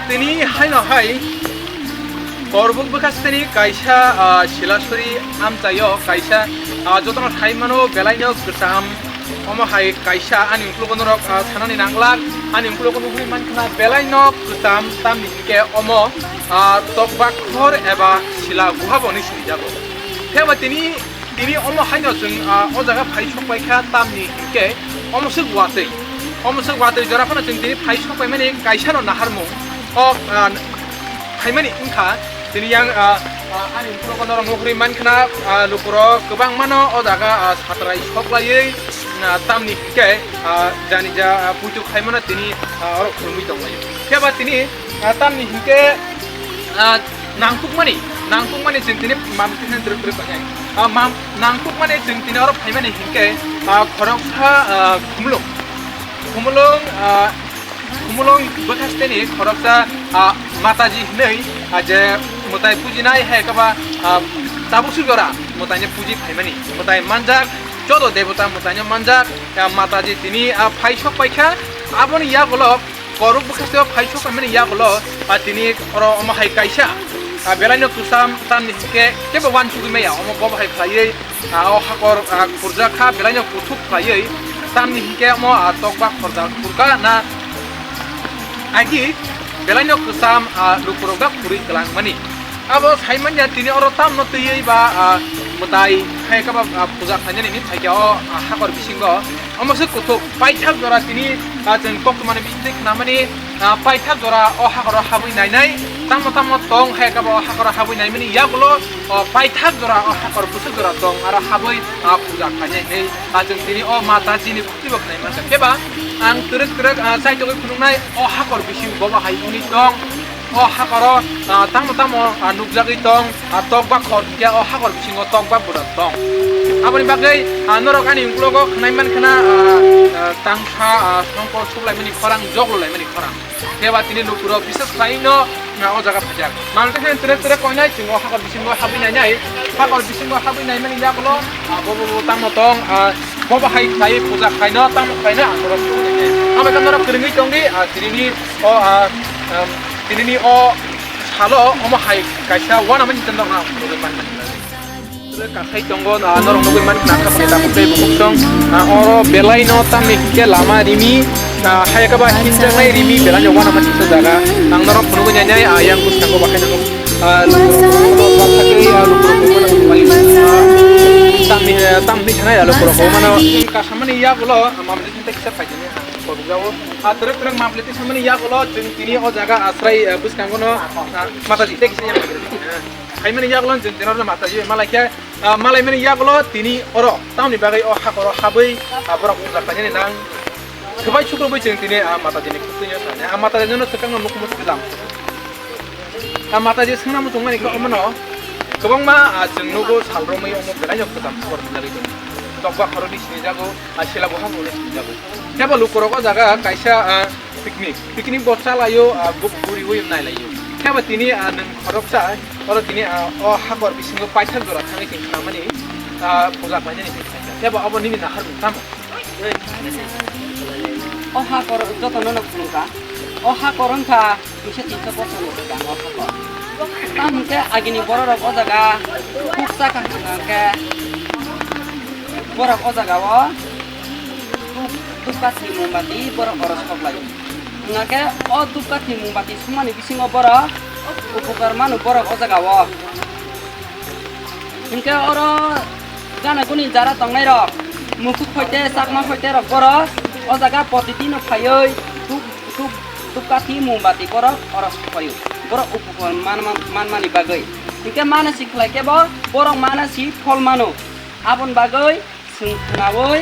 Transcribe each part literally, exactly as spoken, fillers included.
Tini haino hai Korbuk bwkhasteni kaisa, ah, Silasuri amchaio kaisa, ah, jotono sai mano belaino kwcham, omo hai kaisa ani uklogo norok, ah, sanani nanglak, ani uklogo nugwi mankha belaino kwcham tamni hinkhe omo, ah, tokbak khor eba sila guha bo hinwi sinijago. Phiya ba tini Tini omo haino chwng, ah, o jaga phai sok paikha tamni hinkhe omo swk watwi. Omo swk watwi jora phano chwng tini phai sok paimani kaisano naharmung o, ah, phaimani wngkha. Tini yang, ah, ah, ani uklogo norok nukgwi mankhna, ah, lukurok kwbangmano o jaga, ah, satrai sok laiwi, ah, tamni hinkhe, ah, jani ja, ah, puitu khaimano tini, ah, oro phunugwi tonglaio. Phiya ba tini Ah, tamni hinkhe, ah, nangkukmani, nangkukmani chwng tini mam tini drwk drwk tongnai. Ah, mam, nangkukmani chwng tini oro phaimani hinkhe, ah, khoroksa, ah, khumulwng, khumulwng, ah, khumulwng bwkhasteni khoroksa, ah, Mataji hinwi, ah, je mwtai pujinai hai khe ba, ah, tabuk sujora mwtaino puji phaimani, mwtai manjak, joto debota mwtaino manjak, ah, Mataji tini, ah, phai sok paikha, aboni yagulo Korok bwkhaste o phai sok mani yagulo, ah, tini oro omo hai kaisa, ah, belaino kwcham tamni hinkhe kebo uansugwi maya, omo bobo hai khlaiwi, ah, o hakor, ah, khurjak kha, belaino kuthuk khlaiwi tamni hinkhe omo, ah, tokbak khorjak khurka na agi belaino kwcham, ah, lukurok da khurwi kwlangmani. Abo saimanya tini oro tamno twiwi ba, ah, mwtai hai khe ba, ah, puja khlainani hinwi phaikha o, ah, hakor bisingo. Omo se kuthuk paithak jora tini, ah, chwng koktwmani bisingtwi khnamani, ah, paithak jora o hakoro habwi nainai, tamo tamo tong hai khe ba o hakoro habwi naimani yagulo, o paithak jora o hakor bwswk jora tong aro habwi, ah, puja khlainai hinwi, ah, chwng tini o Matajini bukti bo khnai mankha. Phiya ba ang twrwk twrwk, ah, chaitogwi phunuknai o hakor bising bobo hai wngwi tong. O hakoro, ah, tamo tamo, ah, nukjagwi tong, ah, tokbak khor hinkhe o hakor bisingo tokbak buda tong. Aboni bagwi, ah, norok ani uklogo khnai mankha na, ah, ah, tangsa, ah, songkor suklaimani khorang, joglo laimani khorang. Phiya ba tini lukurok bisas khlaino, ah, o jaga phaijak. Mangtwi khe tere tere koinai chwng o hakor bisingo habwi nainai, hakor bisingo habwi naimani yagulo, ah, bo bo bo tamo tong, ah, Bo bahai khlai puja khlaino tamo khlaino ang norok phunuknai. Amo khe norok kwrwngwi tongdi, ah, tinini o, ah, um, tinini o salo omo hai kaisa uanama ni tendok na phunukgwi manmani. Kathai tongo, ah, norok nugwi mankha, kha phai tabuk tei bukhuk song, ah, oro belaino tamni hinkhe lama rimi, ah, hai khe ba hinjaknai rimi belaino uanama ni jaga. Ang norok phunukgwi nainai, ah, yang bwskango bahai nang, ah, lukurok, ah, lukurok, ah, tamni, ah, tamni thanai, ah, lukurok, mano. Samani yagulo, mamle tei kisa phaijani ang korbuk jago. A twrwk twrwk mamle tei samani yagulo chwng tini o jaga asrai, ah, bwskango no, ah, Mataji tei kisa yang. Phaimani yagulo chwng tini oro Mataji malaikha, ah, malaimani yagulo tini oro tamni bagwi o hakoro habwi, ah, borok puja khlainani nang. Swbai sukrubwi chwng tini, ah, Mataji ni khuktwino sani. Ah, Mataji no swkang no mukhumu swlam. Ah, Mataji swngna muchungmani khe omono kwbangma, ah, chwng nugo sal romwi omo belaino kwcham khor nugwi tongo. Tokba khoroknwi sinijago, ah, sela bo hamoni sinijago. Kebo lukurok o jaga kaisa, ah, picnic, picnic bo chalaio, ah, buk buriwi nailaio. Kebo tini, ah, nwng khoroksa, oro tini, ah, o hakor bisingo paithak jora thangwi tini khnamani, ah, puja khlainani tini khlaikha. Kebo abo nini naharmung tamo? O hakor jotono no phunukha. O hakor wngkha duiso tinso bosor ni swkang o hakor. Tamo hwnkhe agini bororok o jaga kuk chakha hwnkha hwnkhe borok o jaga o duk-, dukkathi mombati borok oro sok lai. Hwnkha khe o dukkathi mombati sumani bisingo borok upokar mano borok o jaga o. Hinkhe oro gana guni jara tongnai rok, mukhuk hoite, chakma hoite rok borok o jaga poti dino phaiwi duk-, duk-, dukkathi mombati borok oro sok phaio. Borok upokar man-, man-, manmani bagwi. Hinkhe manasi khlai khe bo borok manasi phol mano. Aboni bagwi Chwng khnaui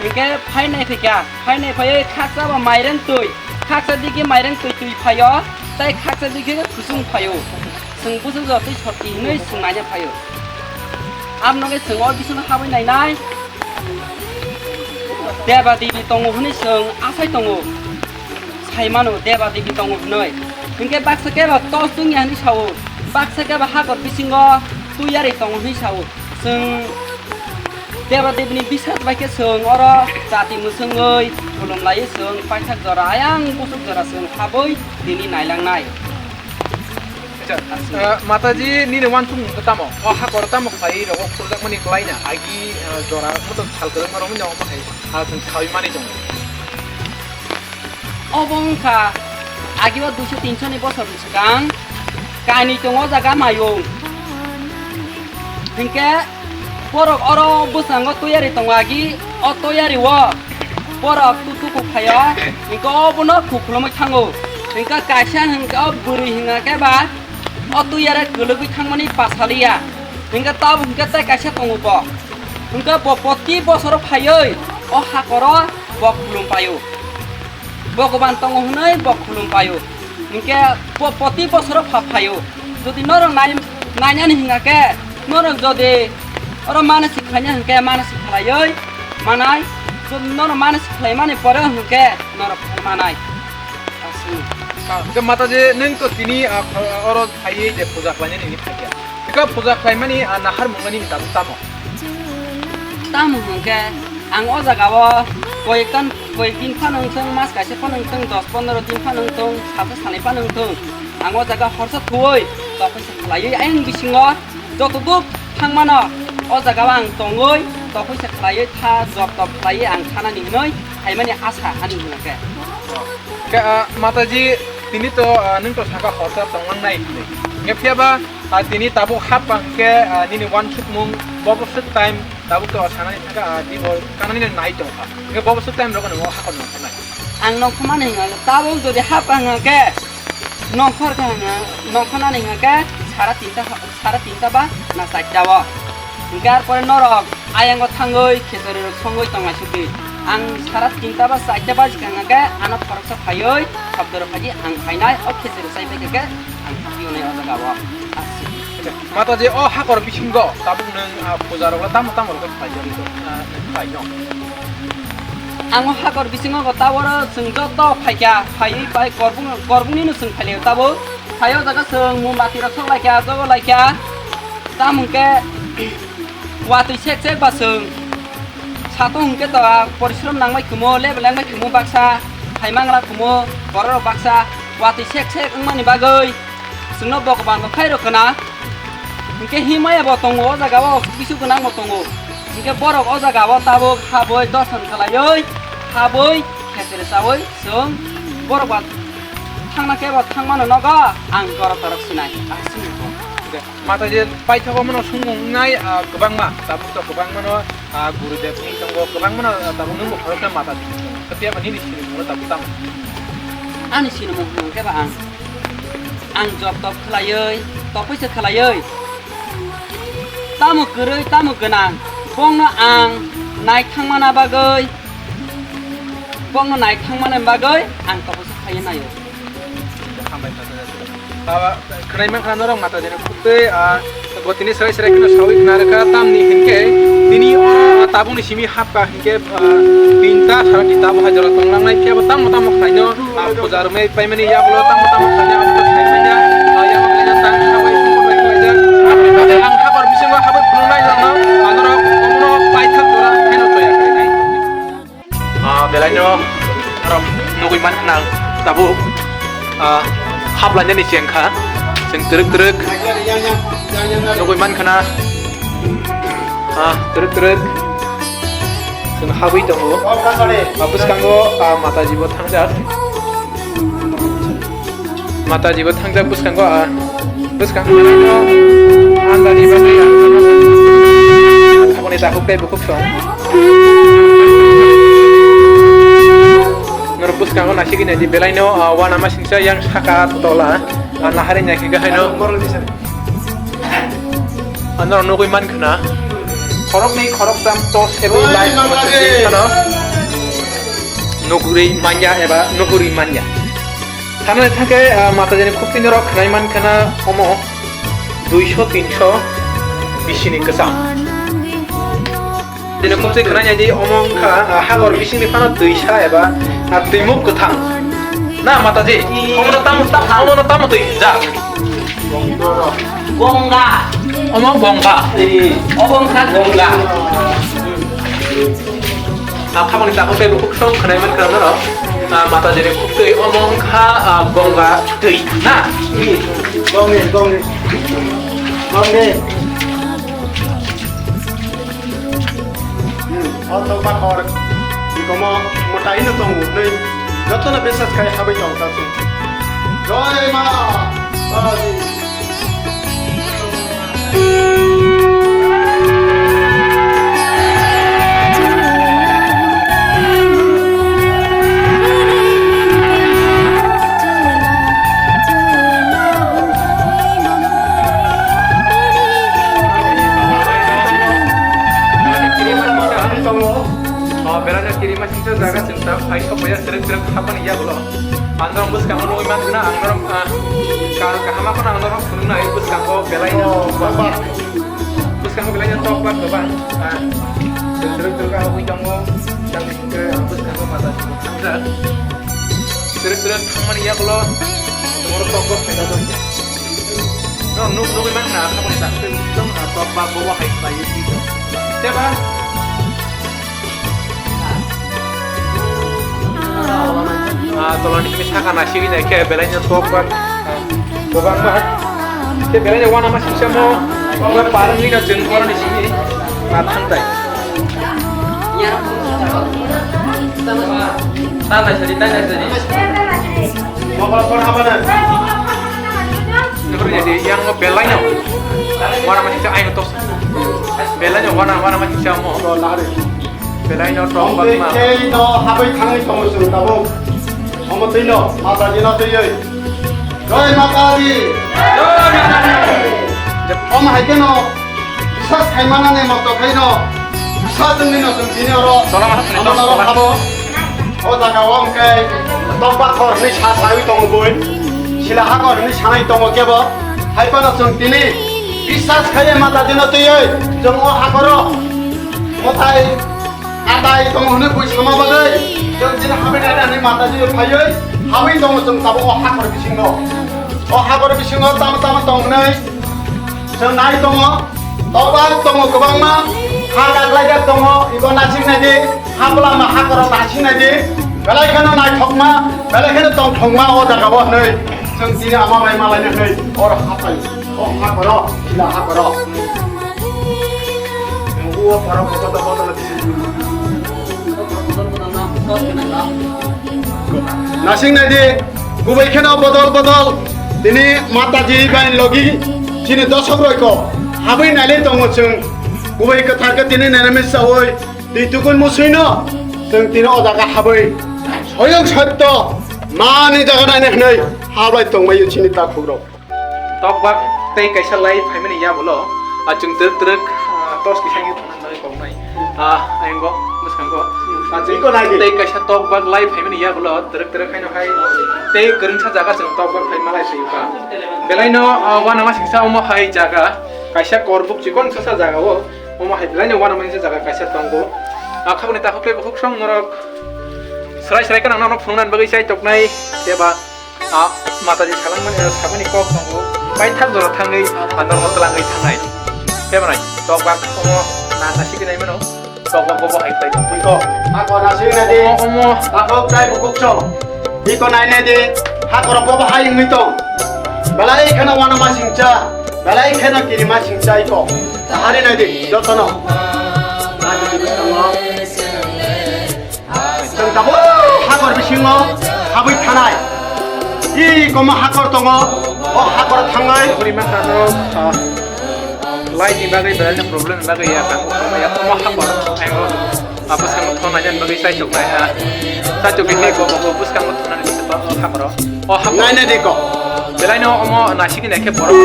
hinkhe phainai phaikha, phainai phaiwi khaksa bo mairang twi, khaksa digi mairang twi twi phaio, tei khaksa digi khe kuchung phaio. Chwng buchung jotwi soti hinwi chwng naina phaio. Aboni bagwi chwng o bisingo habwi nainai, deba debi tongo hwnwi chwng achai tongo. Sai mano deba debi tongo hwnwi. Hinkhe baksa khe bo tos tungya hwnwi sao, baksa khe bo hakor bisingo twi yarwi tongo hwnwi sao. Chwng Deba debini bisat bai khe chwng oro jati mwswngwi khulum laiwi chwng paithak jora ayang busuk jora chwng habwi tini nailangnai. Acha, ah, Mataji, nini wansukmung khe tamo? O hakor tamo khlaiwi rogo khurjakmani klaina agi, ah, jora moto sal kwrwngma romwi no omo hai, ah, chwng saui manwi tongo. Obo wngkha agibo duiso tinso ni bosor ni swkang kainwi tongo o jaga mayung. Hinkhe borok oro bwskango toyari tongo agi, o toyari o borok tutu kuk phaio, hinkhe obono kuk khulumwi thango. Hinkhe kaisa hinkhe o bwrwi hinkhe ba o toyari kwlwgwi thangmani pasaliya. Hinkhe tabuk hinkhe tei kaisa tongo bo. Hinkhe bo poti bosoro phaiwi o hakoro bo khulum paio. Bhogoban tongo hwnwi bo khulum paio. Hinkhe bo poti bosoro pha phaio. Jodi norok nai-, nainani hinkha khe, norok jodi oro manasik khlaina hinkhe manasik khlaiwi manai. Jodi norok manasik khlaimani pore hinkhe norok manai. Aswk. Ah, hinkhe Mataji, nwng to tini, ah, oro phaiwi je puja khlainani hinwi phaikha. Hinkhe puja khlaimani, ah, naharmung nini tabuk tamo? Tamo hwnkhe ang o jagao koyektan, koyekdin phano wngthung, mas kaisa phano wngthung, dos pondro din phano wngthung, salsa salnwi phano wngthung, ang o jaga horsa thuwi tokhuisa khlaiwi ayang bisingo joto duk thangmano o jagao ang tongwi tokhuisa khlaiwi tha jop top khlaiwi ang thanani hwnwi phaimani asa ani hwnkhe. Khe, ah, Mataji, tini to, ah, nwng to saka horsa tonglang nai hinwi. Khe phiya ba, ah, tini tabuk hap pang khe, ah, nini wansukmung bobo swk time tabuk to sanani thangkha, ah, tini bo kanani no nai tongkha. Khe bobo swk time rogo nwng o hakor nongkhornai. Ang nongkhormani hwnka khe tabuk jodi hap pang khe nongkhor khe hwnka, nongkhornani hwnka khe sara tinta ha-, sara tinta ba na charta o. Hinkhe ar pore norok ayango thangwi khechori rok songwi tongnaisukdi. Ang sara tinta ba charta baji kha hwnka khe ano khoroksa phaiwi sabdoro phaidi ang phainai o khechori chai pai khe ang thangwi wnai o jaga o. Aswk. Mataji o hakor bisingo tabuk nwng, ah, puja rok tamo tamo rok khlai jani to, ah, khlai no. Ang o hakor bisingo go taboro chwng joto phaikha, phaiwi pai korbung, korbungni no chwng phailio tabuk. Phai o jaga chwng mombati rok sok laikha, jogo laikha. Tamo hwnkhe watwi sek sek ba chwng satung hwnkhe to porishrom nangbai khumo, level wngbai khumo baksa, hai mangla khumo, borok rok baksa watwi sek sek wngmani bagwi chwngno bogoban bo khairok khna. Hinkhe himaya bo tongo o jaga o, bisu gwnang bo tongo. Hinkhe borok o jaga o tabuk habwi dorson khlaiwi, habwi khecheri chawi chwng borok ba thangna khe bo thangmano nogo ang gorok torok sinai. Aswk. Mataji paithago mano sungmung wngnai, ah, kwbangma, tabuk to kwbangmano, ah, Gurudev ni tongo, kwbangmano, ah, tabuk nwngbo khoroksa Mataji. Phiya ba nini sinimungno tabuk tamo? Ani sinimung hwnkhe ba ang, ang jop top khlaiwi, topwi se khlaiwi. Tamo kwrwi, tamo gwnang, bongno ang nai thangmana bagwi, bongno nai thangmani bagwi ang topwi se khlaiwi naio. Hambai kha. Ah, khwnai mankha norok Mataji ni khutwi, ah, bo tini srai srai kheno sawi khna rwkha, tamni hinkhe tini o tabukni simi hapkha hinkhe, ah, tinta sara tinta bo hai jora tonglangnai, phiya bo tamo tamo khlaino, ah, puja rwmai paimani yagulo tamo tamo khlaino, abo khe sai manya, ah, yago khlaino tang sabai songkor bai khlaijak. Aboni bagwi ang hakor bisingo habwi phunuknai norokno, ah, norok omono paithak jora haino toya khlainai. Ah, belaino norok nugui mankha na tabuk, ah, haplainani chengkha, chwng twrwk twrwk nugui mankha na, ah, twrwk twrwk chwng habwi tongo. Ah, bwskango, ah, Mataji bo thangjak. Mataji bo thangjak bwskango, ah, bwskango andani bagwi, ah, tabukni takhuk tei bukhuk song. Norok bwskango naisingwi naidi belaino, ah, uanama singsa yang saka tola, ah, nahari naikhe haino. Ano nugui mankha na. Khoroknwi khoroktham tos ebo lai khano nuguri manya eba nuguri manya. Thanai thangkhe, ah, Matajini khukti norok khwnai mankha na omo duiso tinso bisini kwcham. Dini khumsui khwnai nai di, omo wngkha, ah, hakor bisingni phano twisa eba, ah, twimuk kwthang. Na Mataji, omono tamo, omono tamo twi jak? Gongga. Omo Gongga. Obo wngkha Gongga. Ah, khamani takhuk tei bukhuk song khwnai mankha norok. Ah, Mataji ni khuk twi omo wngkha, ah, Ganga twi na. Gongni, gongni. Gongni. Hmm, o tokba khor. Ikomo mwtai no tongo hwnwi jotono bisas khai habai tong ta se. Jai ma. Jai. Tongo. O, berajak kirima singsa jaga chwng ta phai sok baya twrwk twrwk hapmani yagulo. Ang norok bwskango nugwi mankha na, ang norok, ah, ka-, kaham ma kheno ang norok phunuknai bwskango belai no. O, baba. Bwskango belai no tokbak kwbang. Ah, twrwk twrwk hapwi tongo. Tamni hwnkhe ang bwskango mata thangkha. Twrwk twrwk thangmani yagulo. Norok tokbak phaina dong. Norok nuk nugwi mankha na, khamani tak twi tong na tokbak bobo hai khlaiwi twi tong. Teba? Ah, tolani kimi saka nasigwi naikhe belai no tokbak. Kwbangma khe belai no uanama singsa mo, uanama parwngwi no chwng boroni simi ma thangtai. Tantai sadi, tantai sadi. Mokol kon habana. Yang mo belai no uanama singsa aino tos. Belai no uana, uanama singsa mo. Belai no tong bakma. Tei no habai thangwi tongo chwng tabuk. Omo twi no, Mataji no twiwi. Jai Mataji! Jai Mataji! Omo hai kheno, bisas khai manani moto khai no, bisas wngwi no chwng tini oro, omo norok habo. O jaga o hwnkhe tokba khor hwnwi sa sawi tongo bui. Sila hakor hwnwi sanai tongo kebo. Hai phano chwng tini bisas khai Mataji no twiwi chwng o hakoro. Mothai atai tongo hwnwi bui sama bagwi, chwng chini habai nai nai Mataji phaiwi, habai tongo chwng tabuk o hakor bisingo. O hakor bisingo tamo tamo tong hwnwi chwng nai tongo, tokbak tongo kwbangma, ha kaklaijak tongo, iko nasik naidi, ha bwlama hakoro nasik naidi, belai kheno naithokma, belai kheno tongthokma o jaga o hwnwi chwng chini ama bai malaina hwnwi oro hapai, o hakoro, sila hakoro. Nasing naidi, kubai kheno bodol bodol, tini Mataji bai logi, chini dosok roi ko, habai nailai tongo chwng, kubai kwthar khe tini nainami sawi, twi tukun musui no, chwng tini o jaga habai, soyong sotto, mani jaga naina hwnwi, habai tongmai chini takhuk rok. Tokbak tei kaisa lai phaimani yagulo, ah, chwng twrwk twrwk, ah, tos kisangni thangna bagwi koknai. Ah, ayang go, bwskango. Ah, chwng iko nai di. Tei kaisa tokbak lai phaimani yagulo, twrwk twrwk haino hai tei kwrwngsa jaga chwng tokbak phai malai swi ka. Belaino, ah, uanama singsa omo hai jaga, kaisa korbuk chikon sasa jaga o, omo hai belaino uanama singsa jaga kaisa tongo. Ah, khaboni takhuk tei bukhuk song norok srai srai kheno norok phunuknani bagwi chai toknai, eba Ah, Mataji salangmani, ah, sabani kok tongo. Paithak jora thangwi, ah, norok twlangwi thangnai. Khe manai, tokbak omo na nasi kinai mano. Tokbak bobo hai khlai tong. Iko, ako nasi kinai di. Omo, omo. Ako trai bukuk chong. Iko nai nai di. Hakoro bobo hai wngwi tong. Belai kheno uanama singcha. Belai kheno kirima singcha iko. Hari nai di, jotono. Nai di, tamo. Chwng tabuk hakor bisingo habwi thanai. I komo hakor tongo, o hakor thangnai. Purima kano, ah, light ni bagwi, belai ni problem ni bagwi ya, tamo ya, komo hakor, ayo, ah, bwskango thona jan bagwi chaichuk nai, ah, chaichuk ni bo, bo, bwskango thona ni bisa hakor. O, habo. Naina di ko. Belai no omo nasigi nai khe borok.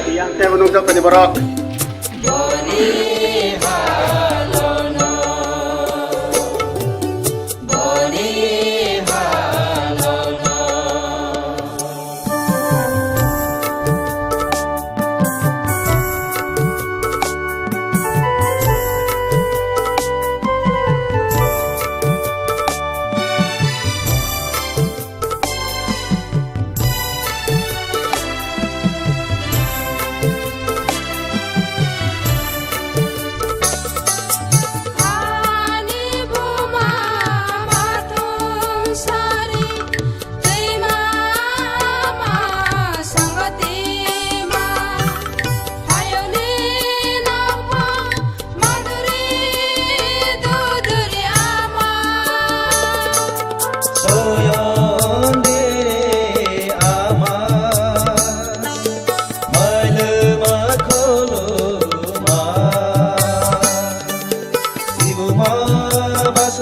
Yang tebo nung jok tadi borok.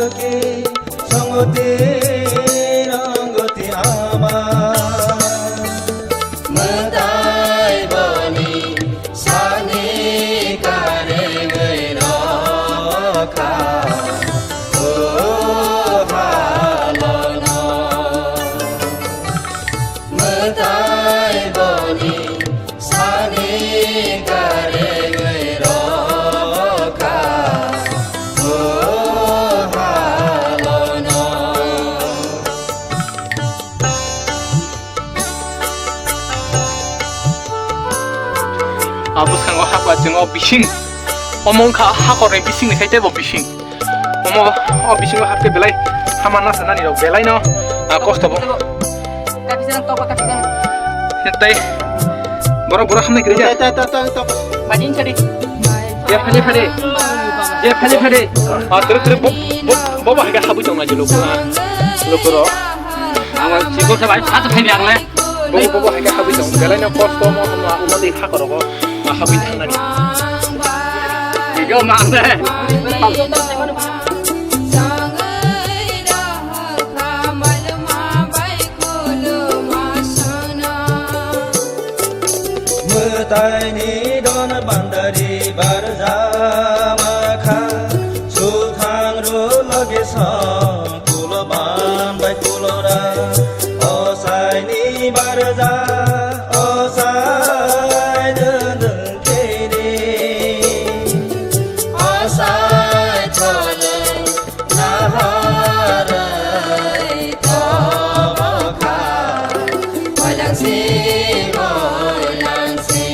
Songoti rongoti ama. Mwtai boni sani karengwi rokha. O halono. Mwtai boni sani karengwi rokha, o halono. A bwskango hakla chwng o bising, omo wngkha hakorni bisingni side tei bo bising. Omo, o bisingo hapkhe belai hama nasa nani rok belai no, ah, kosto bo. Tei borok borok hamnai kwrwi ya. Tei, tei, tei, tei, tei. Badin sadi. Je phale phale. Je phale phale. Ah, twrwk twrwk bo, bo, bo, bo hai khe habwi tong nai je luku, ah, luku rok. Ang chikon sa bai phat khai ni ang le. Bo, bo, bo hai khe habwi tong. Belai no kosto mo, mo, mo tei hakorogo, ah, habwi thangnani. Video mang de. Mwtaini don bandari barjama kha, suthang ro loge song kulo ban bai kulo ra, osaini barja, osai dun dun kene, osai chole. Naharwi tongkha moilangsi moilangsi.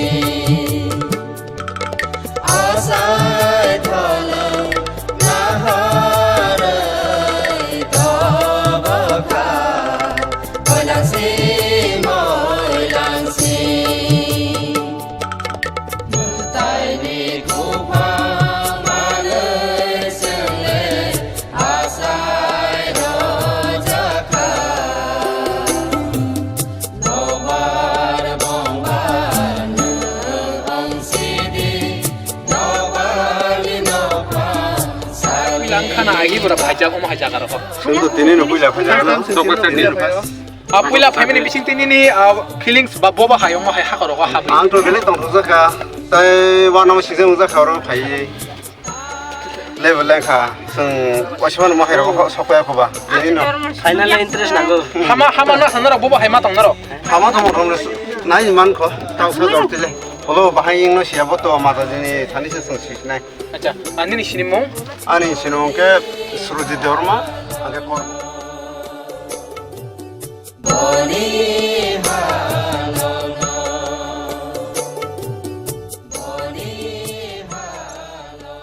Asai tholo naharwi tongkha moilangsi moilangsi. Mwtaini kuphang manwi chwngle asai rwjakha. Nokbar bongbar nwng ongsidi, nokbarni nokphang sari. Langkhana agi bora phaijak, omo hai jaga rokho. Chwng to tini no puila phaijak no. Tokbar tini no phai. Ah, puila phaimani bising tini ni, ah, feelings ba boba hai omo hai hakorogo habwi. Ang to belai tongthokjak kha. Tai wanama sijak wngjak kha oro phaiwi. Level lengkha. Chwng waisa mano ma hai rogo sok paya khoba. Tini no. Final interest nango. Hama, hama no sanaro boba hai ma tongnaro. Hama tongmo romle nai man kho. Tang sa dor tile. Holo bahai ing no siya bo to mata jini thani se chwng sisnai. Acha, ani ni sinimung? Ani sinimung ke Surjit Debbarma, angke kor. Boni halono, boni halono.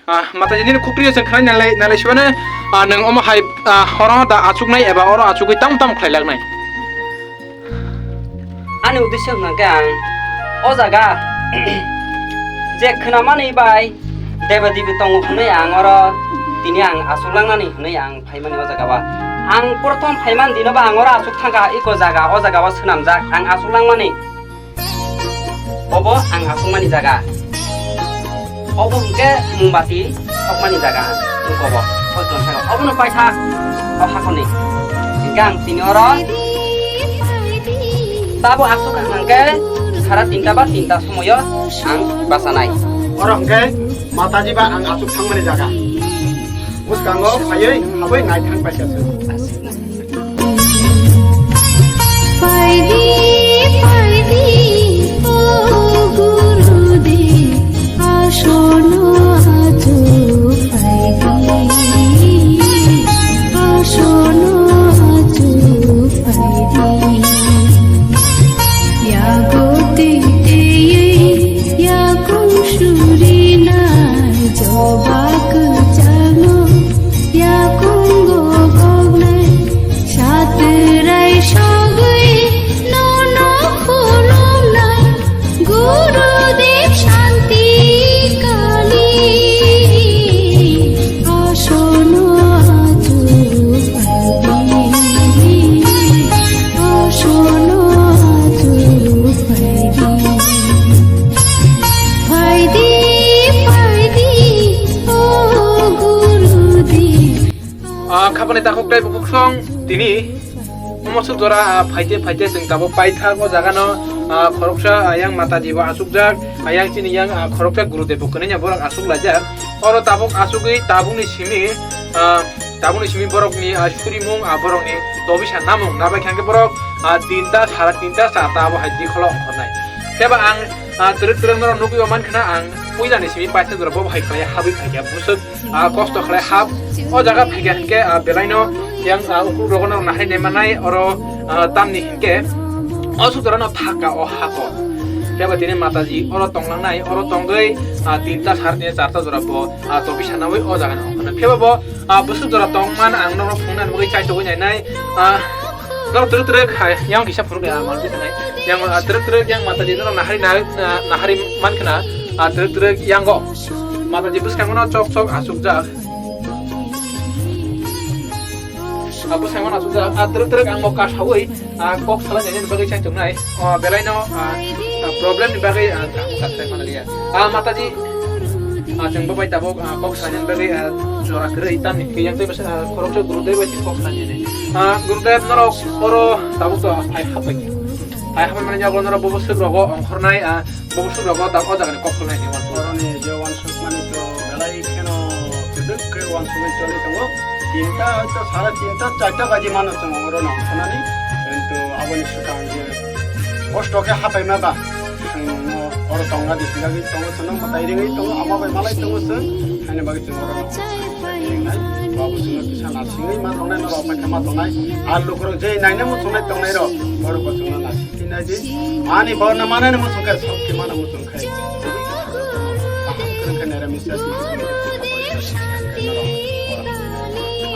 Ah, mata jini khukri se khlai nalai, nalai sibana, ah, nang omo hai, ah, horo da achuknai eba oro achugwi tam tam khlai laknai. Ani uddesyo hwnkha khe ang o jaga je khwnamani bai deba debi tongo hwnwi ang oro tini ang achuk langnani hwnwi ang phaimani o jaga o. Ang prothom phaimani dino ba ang oro achuk thangkha eko jaga, o jaga o swnamjak ang achuk langmani. Obo ang achukmani jaga. Obo hwnkhe Mumbati sokmani jaga. Nukobo, o jonsaro. Obono paisa o hakhorni. Hwnkhe ang tini oro tabo achuk hwnkhe sara tinta ba tinta somoyo ang bachanai. Oro hwnkhe Mataji ba ang achuk thangmani jaga. Bwskango phaiwi habwi naithang paisa se. Phaidi, phaidi, o Gurudev, asono achu phaidi, asono achu phaidi. Yago tei tei yakung suri nai joba kwchangno. Yakungo goknai satrai sogwi nono khulumnai Gurudev Shanti Kali. Asono achu phaidi, asono achu phaidi. Phaidi, phaidi, o Aboni takhuk tei bukhuk song tini Mosuk jora, ah, phaite phaite chwng tabuk paithak o jaga no, ah, khoroksa, ah, yang Mataji bo achukjak, ah, yang chini yang, ah, khoroksa Gurudev bo kwnwi borok achuk laijak. Oro tabuk achugwi tabukni simi, ah, tabukni simi borokni, ah, surimung, ah, borokni tobisa namung nabai khe borok, ah, tinta, sara tinta, charta abo hai dikholo ongkhornai. Khe ba ang, ah, twrwk twrwk norok nugwi o mankhna ang puilani simi paithak jora bo hai khlai habwi phaikha bwswk. Ah, kosto khlai hap. O jaga phaikha hinkhe, ah, belaino yang, ah, ukuluk rogo no nahai nai manai oro, ah, tamni hinkhe o sutra no thaka o hako. Khe ba tini Mataji oro tonglangnai, oro tongwi, ah, tinta sar tini charta jora bo, ah, topi sanawi o jaga no. Khe ba bo, ah, bwswk jora tongman ang norok phungnani bagwi chaitogwi nainai. Ah, Norok twrwk twrwk hai, yang kisa phunuk ya, mal kisa nai. Yang, ah, twrwk twrwk yang Mataji norok nahari na, na, nahari man khna, ah, twrwk twrwk yango. Mataji bwskango no chok chok achukjak. Ah, bwskango no achukjak, ah, twrwk twrwk ang bo kasawi, ah, kok salai nai bagwi chai tongnai. Oh, belai no, ah, ah, problem ni bagwi, ah, ang kok salai mana liya. Ah, Mataji, ah, chwng bo bai tabuk, ah, kok salai bagwi, ah, jora kwrwi tamni khe yang tei bwsa, ah, khoroksa Gurudev bai kok salai. Ah, Gurudev, norok oro tabuk to phai hapai. Phai hapai mani jago norok bobo swk rogo ongkhornai, ah, bobo swk rogo tabuk o jaga ni kok salai ni wansuk. Oroni je wansuk mani to belai kheno kwdwk khe wansugwi choli tongo. Tinta hoito sara tinta, charta baji mano chwng oro no ongkhornani. Kintu aboni swkang je kosto khe hapai ma ba. Chwng no oro tongna di, sila di tongo, chwng no mwtai ringwi tongo, ama bai malai tongo chwng. Haini bagwi chwng oro no ringnai. Babu chwng no kisa nasingwi ma tongnai, norok bai khe ma tongnai. Ar lukurok je naina muchungnai tongnai rok, borok bo chwng no nasing. Ani borna manani muchung khe, sakti mana muchung khe. Aham kwrwng khe nera misa di.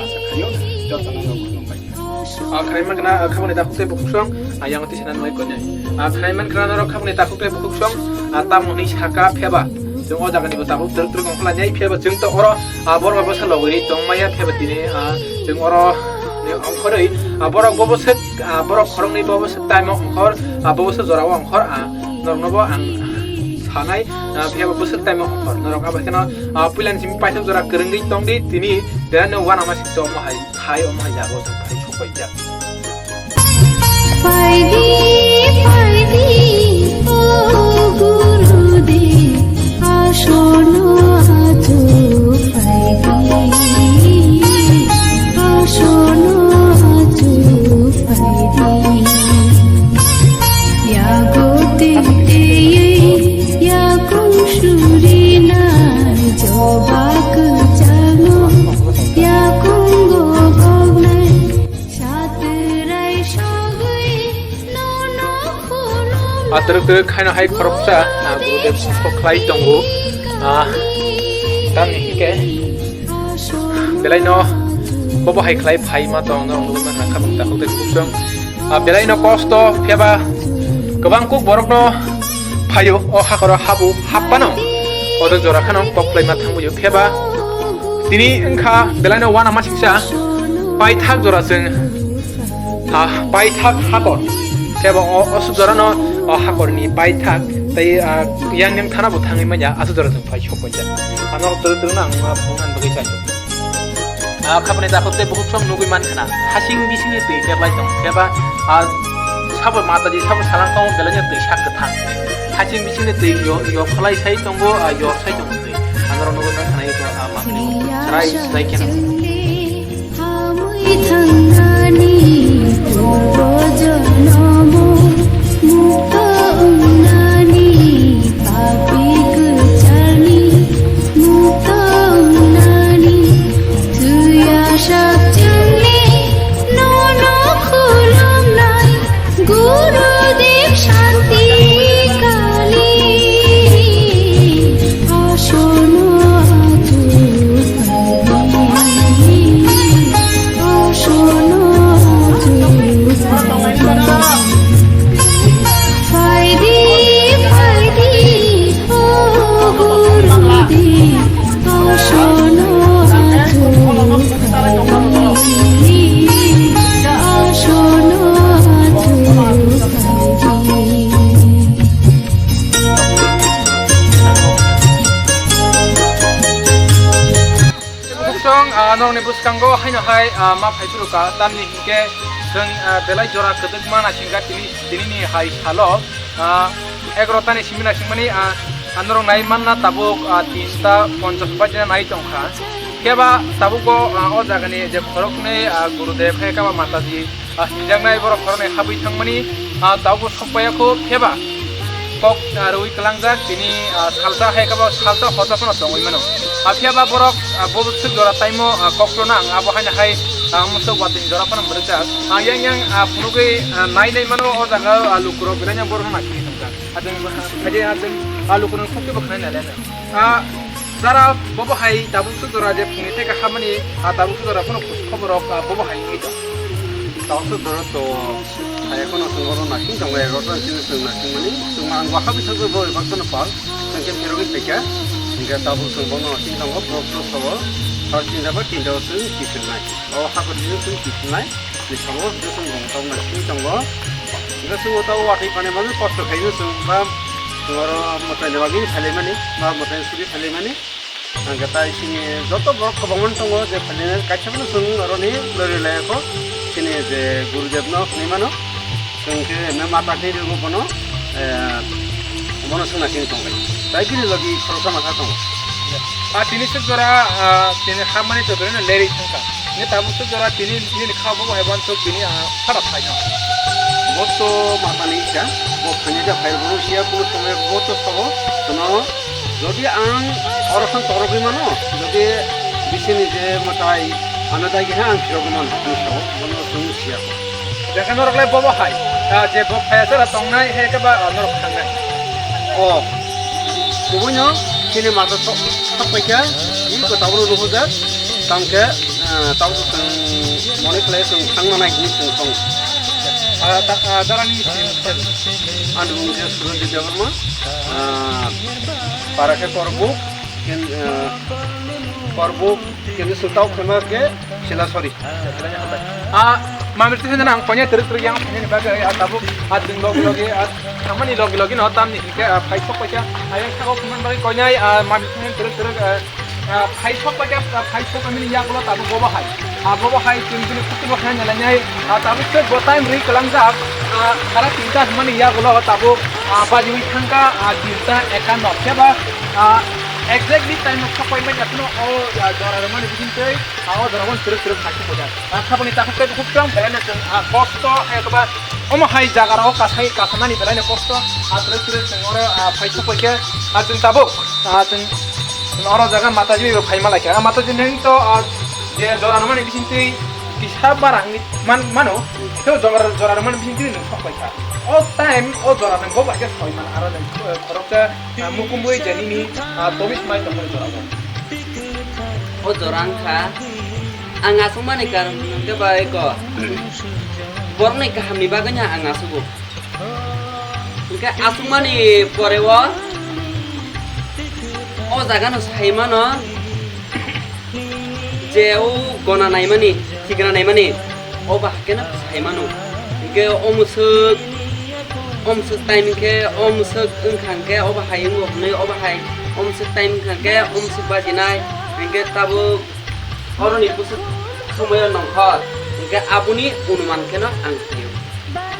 Asa khayo, jotono no khulumbai. Ah, khlai man khna, ah, khaboni takhuk tei bukhuk song, ah, yang tisa nan mai kone. Ah, khlai man khna norok khaboni takhuk tei bukhuk song, ah, tamo hwnwi saka pheba. Chwng o jaga ni bo tabuk twrwk twrwk ongkhorlai nai pheba chwng to oro, ah, borok bai bwsa logwi tongmaya pheba tini, ah, chwng oro ni ongkhorwi, ah, borok bo bwswk, ah, borok khoroknwi bo bwswk time o ongkhor, ah, bo bwswk jora o ongkhor, ah, norokno bo ang sanai, ah, phiya bo bwswk time o ongkhor. Norok abo kheno, ah, puilani simi paithak jora kwrwngwi tongdi, tini derano uanama singcha omo hai, hai omo hai jaga o chwng phai sokbaijak. Phaidi, phaidi, o Gurudev, asono achu phaidi, asono achu phaidi. Yago tei tei yakung suri nai joba kwchangno yakung gogok nai satrai sogwi nono khulum. Ah, twrwk twrwk haino hai khoroksa, ah, Gurudev kosto khlai tongo. Ah, tamni hinkhe belaino bobo hai khlai phaima tong, norok nugwi mankha khabang takhuk tei bukhuk song. Ah, belaino kosto phiyaba kwbang kuk borokno phaio, o hakoro habu happano. Odo jora khano kok khlaima thangbuio phiyaba tini wngkha belaino uanama singcha paithak jora chwng, ah, paithak hakor. Phiyaba o, o aswk jorano o hakorni paithak tei, ah, yang yang thana bo thangwi manya aswk jora chwng phai sokbaijak. Ano twrwk twrwkno ang, ah, phunuknani bagwi chai. Ah, khaboni takhuk tei bukhuk song nugwi man khna. Hasing bisingni twi terlai tong. Phiyaba, ah, sabo Mataji, sabo salangtao belaino twi sak kwthang. Hasing bisingni twi yo, yo phalai sai tongo, ah, yor sai tongo twi. Anorok nugwi man khna, ah, ma-, chwrai, chwrai kheno. Hamwi thangnani purbo jonomo mukto wngnani papi kwcharni mukto wngnani thwiya sakchangni nono khulumnai Gurudev Shanti Kali. Asono achu phaidi, asono achu phaidi. Norokni bwskango haino hai, ah, ma phaiphuru ka, tamni hinkhe chwng, ah, belai jora kwdwkma naisingkha tini, tinini hai salo, ah, egarota ni simi naisingmani, ah, ah, norok nai manna tabuk, ah, tinta ponchash baji na nai tongkha. Phiya ba tabuk bo, ah, o jagani je khoroknwi, ah, Gurudev hai khe ba Mataji, ah, sinijaknai borok khoroknwi habwi thangmani, ah, tabuk bo sokpaiya kho, phiya ba kok, ah, rwi kwlangjak tini, ah, salsa hai khe ba salsa hosa phano tongwi mano. Ah, phiya ba borok, ah, bo swk jora taimo, ah, kok phano ang abo haino hai, ah, musuk watwi jora phano mwrwkjak. Ah, yang yang, ah, phunugwi, ah, nai nai mano o jaga, ah, lukurok belai no borok no naisingwi tongkha. Ajeng, ajeng, ah, lukurok khokti bo khnai nai le. Ah, jara bobo hai tabuk suk jora je phungni theke hamani, ah, tabuk suk jora phano khobor rok, ah, bobo hai wngwi tong. Tabuk suk jora to hai kheno chwng oro naising tongo, egarota ni simi chwng naising mani. Chwng ang bo habwi thangwi bo egarota no pal, chwng khe phirogwi phaikha. Hinkhe tabuk chwng bono naising tongo, borok to sabo sal tinta ba tinta o chwng kiphilnai. O hakor bini chwng kiphilnai. Ni tongo, bwswk rong tong nai swi tongo. Bwswk o tabuk watwi pani bagwi kosto khaino chwng ba oro mwtai ni bagwi phailaimani, ba mwtai suri phailaimani. Ang khe tai chini joto borok kwbangma tongo je phailainai, kaisa phano chwng oroni lori lai kho. Chini je Gurudev no hwnwi mano, chwng khe emne mata khe rwgo bono, eh, bono chwng naising tong lai. Tai bini logi khoroksa masa tongo. Ah, tini suk jora, ah, tini hamani to belai no lerwi thangkha. Nini tabuk suk jora tini, nini kha bo hai wansuk tini, ah, khara phaikha. Bo to matani kha, bo phani ja phai bo siya kuno somoi bo to sabo, tono jodi ang oro khan torogwi mano, jodi bisini je mwtai ano dagi ha ang phirogwi mano, ang sabo, bono chwng siya ko. Jekhe norok lai bobo hai, ah, je bo phaya sara tongnai, he khe ba, ah, norok thangnai. O, kubuino chini mata sok, sok paikha, i ko tabuk rubujak, tangkhe, ah, tabuk chwng mone khlai chwng thangma nai hinwi chwng tongo. Ah, ta-, ah, darani, ani mung khe Suranjit Debbarma, ah, para khe Korbuk, ken-, ah, Korbuk, kenu sutau khema khe Sila, sorry. Ah, mamir tu hena ang konya terus terus yang ini bagai, ah, tabuk, ah, ding logi logi, ah, amani logi logi no tamni ke, ah, phai sok paikha, ah, yang sabo kuman bagai konya, ah, mamir tu hena terus terus, ah, ah, phai sok paikha, ah, phai sok amini yak lo tabuk bobo hai. Ah, bobo hai tun tun kutu bo khan nyala nyai, ah, tabuk se bo time ri kelang jak, ah, khara tinta mani yak lo tabuk, ah, baji wi thangka, ah, tinta eka no khe ba, ah, exactly time sok pai mai no, oh, ah, jora mani bikin tei. Abo jorao terus terus khachi pojak. Ang khaboni takhuk tei bukhuk tong belai no chwng, ah, kosto, eh, koba omo hai jaga rao kasai kasanani belai no kosto. Ah, terus terus chwng oro, ah, phai sok paikhe, ah, chwng tabuk, ah, chwng oro jaga Mataji bai bo phai malaikha. Ah, Mataji neng to, ah, je jora rwmani bising twi kisa bara wngwi man-, mano, tei jora, jora rwmani bising twi nwng sok paikha. O time, o jora nwng bo bai khe soi man, aro nwng, eh, khoroksa, ah, mukumbui je nini, ah, tobis mai tongmani jora bo. O jora wngkha ang aswkmani karon hwnkhe bai ko borokni kahamni bagwino ang aswgo. Hwnkhe aswkmani poreo o jagano saimano je o gona naimani, thikna naimani, o ba hakhe no sai mano. Hinkhe o mwswk, o mwswk time hinkhe, o mwswk wngkha hinkhe, o ba hai wngo hwnwi, o ba hai o mwswk time wngkha hinkhe, o mwswk bajinai hinkhe tabuk oroni bwswk somoyo nongkhor hinkhe aboni onuman kheno ang khaio.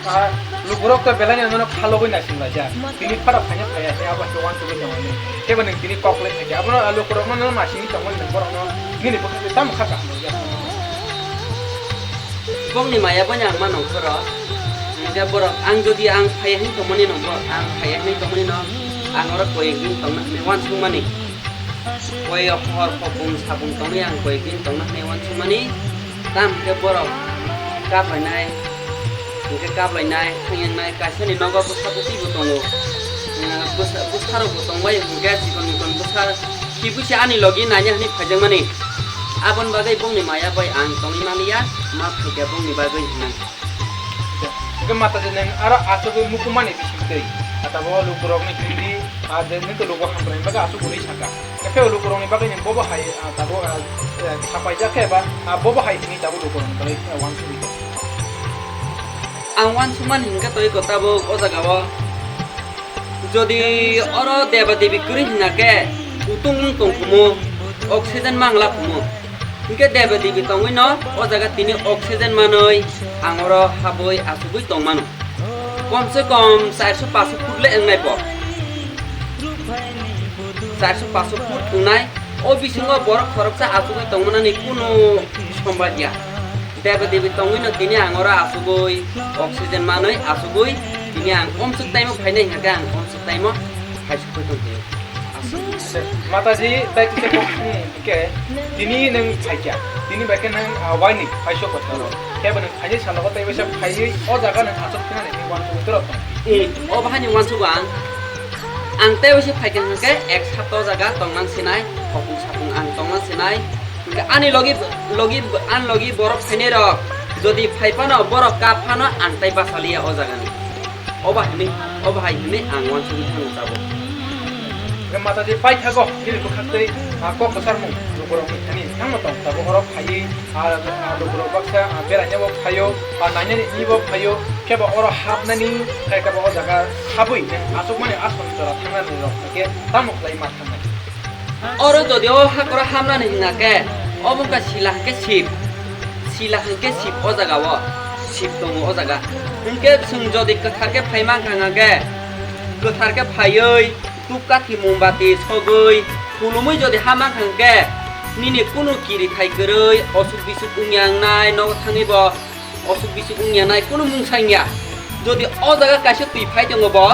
Ah, lukurok to belai no nono khalogwi naising laijak. Tini phara phaina phaiya, tei abo hai khe uansugwi tongmani. Kebo nwng tini kok le phaikhe. Abono, ah, lukurokno nono naisingwi tongmani nwng borokno nini bwkhak twi tamo kha kaham rwya. Bongni maya boino ang ma nongkhoro. Hwnkhe borok ang jodi ang phaiya hwnwi tongmani no, bo ang phaiya hwnwi tongmani no, ang oro koyek din tongna hwnwi uansukmani. Koi hor hopung sapung tongwi ang koi din tongna hwnwi uansukmani. Tamo khe borok kaplainai, hinkhe kaplainai, thangyangnai, kaisani nogo bwsa bwtwi bo tongo. Bwsa, bwsarok bo tongbai hinkhe chikon mikon bwsa kibuisa ani logi nanya hwnwi phaijakmani. Aboni bagwi bongni maya bai ang tongwi manliya, ma phaikha bongni bagwi hinwi. Hwnkhe mata je nwng aro aswkgwi mukumani bisingtwi, atabo lukurokni hindi, ah, je nwng to luku hamkraini bagwi aswk hwnwi saka. Hwnkhe lukurokni bagwi nwng bobo hai, ah, tabuk, ah, eh, sapaijak khe ba, ah, bobo hai hwnwi tabuk lukurokni bagwi, ah, uansugwi tong. Ang uansukmani hwnkhe twi ko tabuk o jagao. Jodi oro deba debi kwrwi hwnkha khe kutung wng tong khumu, oxygen mangla khumu. Hwnkhe deba debi tongwino o jaga tini oxygen manwi ang oro habwi achugwi tongmano. Komse kom charso paso foot le wngnai bo. Charso paso foot wngnai. O bisingo borok khoroksa achugwi tongmanani kunu sombad ya. Deba debi tongwino tini ang oro achugwi oxygen manwi achugwi tini ang omswk taimo phainai hwnkhe ang omswk taimo phaisukgwi tongphio. Mataji, tai kisa kok sung ke, tini nang phaikya, tini bai ke nang, ah, waini phaisok botoro. Kebo nang phaini salogo tai waisa phaiwi o jaga nang asok phina nini wansuk toro tong. Eh, o bahani wansuk ang. Ang tai waisa phaikya hwnkhe ek sapta o jaga tong nang sinai, hopung sapung ang tong nang sinai. Hwnkhe ani logi, logi, ani logi borok phainai rok, jodi phai phano borok kap phano ang tai basaliya o jagani. Oba hwnwi, oba hai hwnwi ang wansugwi thango tabuk. Hwnkhe mataji paithago, nini bwkhaktwi, ah, kok kwcharmung lukurokni thani thango tong tabuk oro phaiwi, ah, ah, lukurok baksa, ah, berainabo phaio, ah, nainani hwnwibo phaio, khebo oro hapnani, khe khebo o jaga habwi nang achukmani aswk jora thangnani rok hwnkhe tamo khlai ma thangnai? Oro jodi o hakoro hamnani hwnga khe, obo wngkha sila hwnkhe sip. Sila hwnkhe sip o jaga o. Sip tongo o jaga. Hwnkhe chwng jodi kwthar khe phai mankha hwnga khe, kwthar khe phaiwi, tup kathi mombati sogwi, khulumwi jodi ha mankha hwnkhe, nini kunu kiri thai kwrwi, osuk bisuk wngya wngnai, nogo thangwi bo osuk bisuk wngya nai, kunu mungsa wngya. Jodi o jaga kaisa twi phai tongo bo,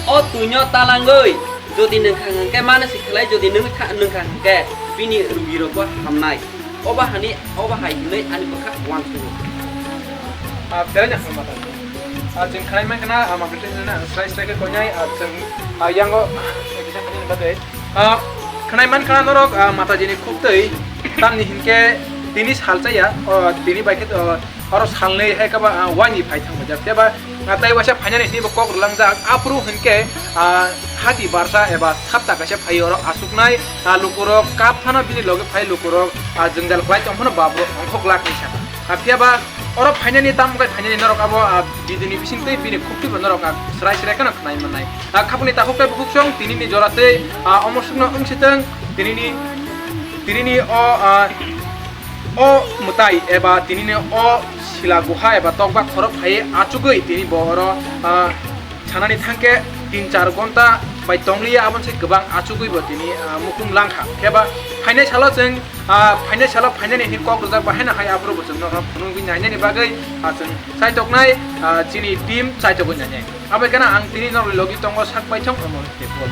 o twino talangwi jodi nwngkha hwnkhe mano se khlai, jodi nwngkha, nwngkha hwnkhe bini rugi rokbo hamnai. Obo hani, obo hai hwnwi ani bwkha uansukgo. Ah, belai nang mata. Ah, chwng khlai mankha na, ah, ma bwtwi na, ah, slai slai khe koinai, ah, chwng, ah, yango, ah, kisa kani bagwi. Ah, khnai man khna norok, ah, Matajini khuktwi tamni hinkhe tini sal chaya, o, tini bai khe, o, oro salnwi hai khe ba, ah, waini phai thangmajak. Phiya ba, ah, tai waisa phainani hwnwi bo kok rwlangjak. Aphuru hinkhe, ah, hati barsa eba sapta kaisa phai oro achuknai, ah, lukurok kap phano bini logi phai lukurok, ah, jwngjal khlai tong phano ba borok ongkhok lakni saka. Ah, phiya ba, oro phainani tamo khe phainani norok abo, ah, video ni bising twi bini khuktwi bo norok, ah, srai srai kheno khnai mannai. Ah, khapuni takhuk tei bukhuk song tinini jora tei, ah, omo sukno wng sitwng tinini, tinini o, ah, o mwtai eba tinini o sila guha eba tokba khorok phaiwi achugwi tini bo oro, ah, sanani thangkhe tin char gonta bai tongliya, aboni se kwbang achugwi bo tini, ah, mukhung langkha. Khe ba phainai salo chwng, ah, phainai salo phainani hwnwi kok rwjak ba haino hai aphuru bo chwngno phunugwi nainani bagwi, ah, chwng chaitoknai, ah, chini team chaitokgwi nainai. Abai kheno ang tini norokni logi tongo sak baithang omo tei pol.